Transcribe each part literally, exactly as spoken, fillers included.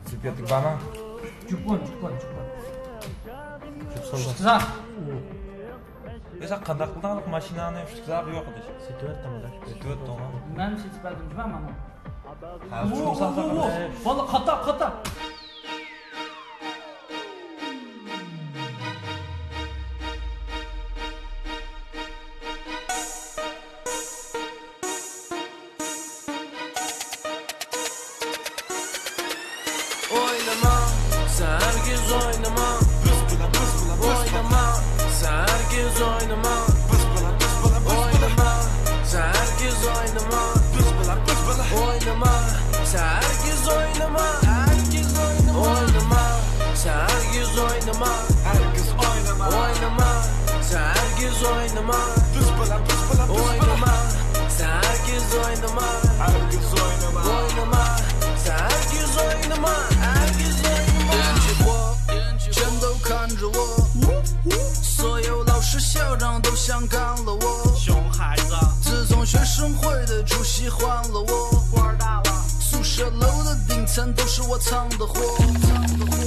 سىز بۇ يەردىكى بارما؟ جۇپون، جۇپون، جۇپون. جۇپسان. ئۇستىزا. ئە، سەن قانداق قىلدىڭ ماشىنانى؟ ئۇستىزا يوق ئىدى. سېتىۋەتتىم، ئاداش. سېتىۋەتتىڭ. مەن سېتىپ بەردىم جۇما مانا. ھە، ئۇ، ئۇ، ئۇ، ئۇ. ۋاللا خاتا، خاتا. ئوينىما، سەن ھەرگىز ئوينىما. بىز بىلەن، بىز بىلەن، بىز بىلەن. ئوينىما، سەن ھەرگىز ئوينىما. بىز بىلەن، بىز بىلەن، بىز بىلەن. ئوينىما، سەن ھەرگىز ئوينىما. بىز بىلەن، بىز بىلەن. ئوينىما، سەن ھەرگىز ئوينىما. ھەرگىز ئوينىما. ئوينىما، سەن ھەرگىز ئوينىما. ھەرگىز ئوينىما. ئوينىما، سەن ھەرگىز ئوينىما. بىز بىلەن، بىز بىلەن، بىز بىلەن. ئوينىما، سەن ھەرگىز ئوينىما. ھەرگىز ئوينىما. ئوينىما، سەن ھەرگىز ئوينىما. ھەرگىز ئوينىما. 踮起火，全都看着我。所有老师校长都想干了我。熊孩子。自从学生会的主席换了我。官儿大了。宿舍楼的顶层都是我藏的货。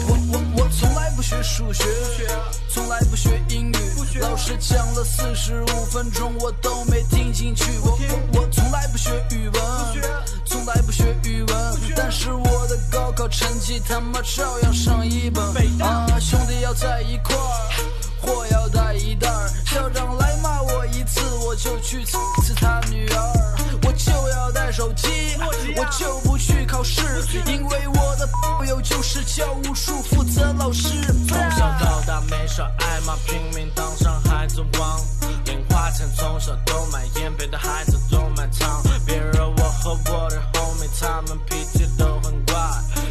我，我，我从来不学数学。不学。 从来不学英语，不学。老师讲了四十五分钟，我都没听进去。我，我，我从来不学语文，不学。从来不学语文，不学。但是我的高考成绩他妈照样上一本。北大。啊，兄弟要在一块儿，货要带一袋儿。校长来骂我一次，我就去呲呲他女儿。我就要带手机，我就不去考试，因为我的朋友就是教务处负责老师。从小到大没少挨骂，拼命当上孩子王。零花钱从小都买烟，别的孩子都买糖。别人我和我的 homie 他们脾气都很怪，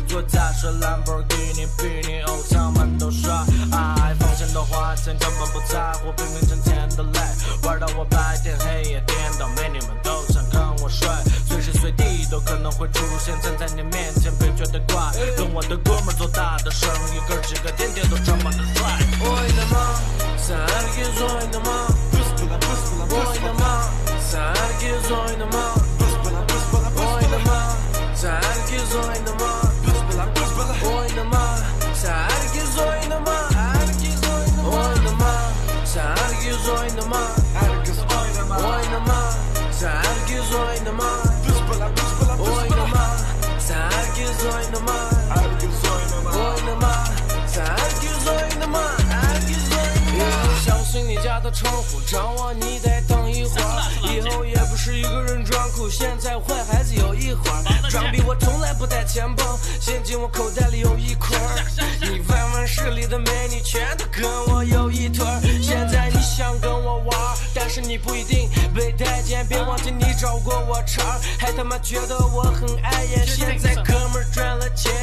坐驾车兰博基尼、比尼、哦，他们都帅。哎，放钱的花钱根本不在乎，拼命挣钱的累，玩到我白天黑夜颠倒，没你们都想跟我睡，随时随地都可能会出现，站在你面前别觉得怪，跟我的哥们儿做大的生意，哥几个天天都这么的帅。 ئوينىما، سەن ھەرگىز ئوينىما. بىز بىلەن، بىز بىلەن، بىز بىلەن. ئوينىما، سەن ھەرگىز ئوينىما. بىز بىلەن، بىز بىلەن، بىز بىلەن. ئوينىما، سەن ھەرگىز ئوينىما. بىز بىلەن، بىز بىلەن. ئوينىما، سەن ھەرگىز ئوينىما. ھەرگىز ئوينىما. ئوينىما، سەن ھەرگىز ئوينىما. ھەرگىز ئوينىما. ئوينىما، سەن ھەرگىز ئوينىما. بىز بىلەن، بىز بىلەن، بىز بىلەن. ئوينىما، سەن ھەرگىز ئوينىما. ھەرگىز ئوينىما. ئوينىما، سەن ھەرگىز ئوينىما. ھەرگىز ئوينىما. 相信你家的窗户，张望你再等一会儿，以后也不是一个人装酷，现在坏孩子有一伙儿，装逼我从来不带钱包，现金我口袋里有一捆儿，你万万势力的美女全都跟我有一腿儿。现在你想跟我玩儿，但是你不一定被待见，别忘记你找过我茬儿，还他妈觉得我很碍眼。现在哥们儿赚了钱，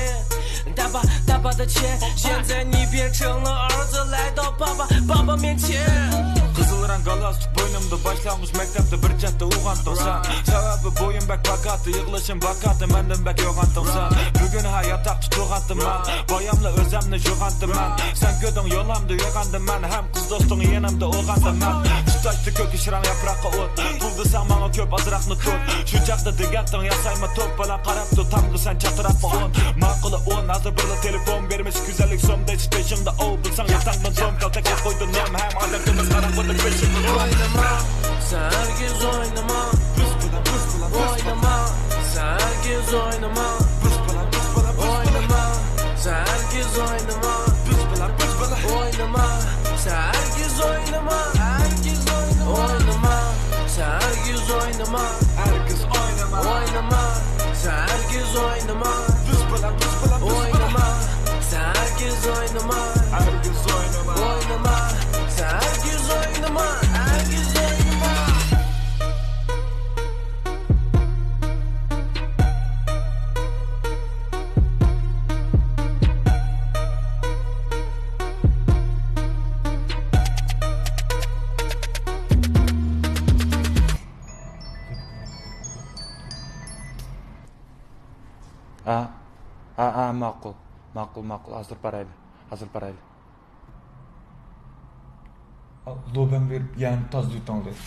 大把大把的钱，现在你变成了儿子，来到爸爸爸爸面前。 قىزىل رەڭ گالستۇك بوينۇمدا، باشلانغۇچ مەكتەپتە بىر چەتتە ئويغانتىڭ سەن. سەۋەبى بويۇم بەك پاكاتى، يىغلىشىم باكاتى، مەندىن بەك يوغانتىڭ سەن. بۈگۈن ھە ياتاقتا تۇرغانتىمەن، باياملا ئۆزەمنى يوغانتىمەن. سەن كۆردۈڭ يولامدا يوغاندىمەن، ھەم قىز دوستۇڭ يېنىمدا ئويغاندىمەن. تۇتاشتى كۆك ئىشرەڭ ياپراققا ئوت، پۇل دېسەڭ ماڭا كۆپ ئازراقنى تۇت. شۇ چاغدا دېگەنتىڭ ياسايمەن توپىلاڭ، قاراپتۇ تامغا سەن چاتىراپمۇ ئۇن. ماقۇلى ئۇن، ھازىر بىرلا تېلېفون بېرىمىز، گۈزەللىك سوم دەيسە پېشىڭدا ئوۋ، بىلسەڭ ياتاڭدىن سوم كالتەك قىلىپ قويدۇم نوم، ھەم ئادەم كۆرمەس قاراڭغۇدا بېشىمنى. ئوينىما، سەن ھەرگىز ئوينىما. بىز بىلەن، بىز بىلەن، بىز بىلەن. ئوينىما، سەن ھەرگىز ئوينىما. بىز بىلەن، بىز بىلەن، بىز بىلەن. ئوينىما، سەن ھەرگىز ئوينىما. بىز بىلەن، بىز بىلەن. ئوينىما، سەن ھەرگىز ئوينىما. ھەرگىز ئوينىما. ئوينىما، سەن ھەرگىز ئوينىما. ھەرگىز ئوينىما. ئوينىما، سەن ھەرگىز ئوينىما. بىز بىلەن، بىز بىلەن، بىز بىلەن. ئوينىما، سەن ھەرگىز ئوينىما. ھەرگىز ئوينىما. ئوينىما، سەن ھەرگىز ئوينىما. ھەرگىز ئوينىما. ھە، ھە، ھە، ماقۇل. ماقۇل، ماقۇل. ھازىر بارايلى. ھازىر بارايلى. لوبەڭ بېرىپ يەنە تازىلىۋېتىڭ دەيدۇ.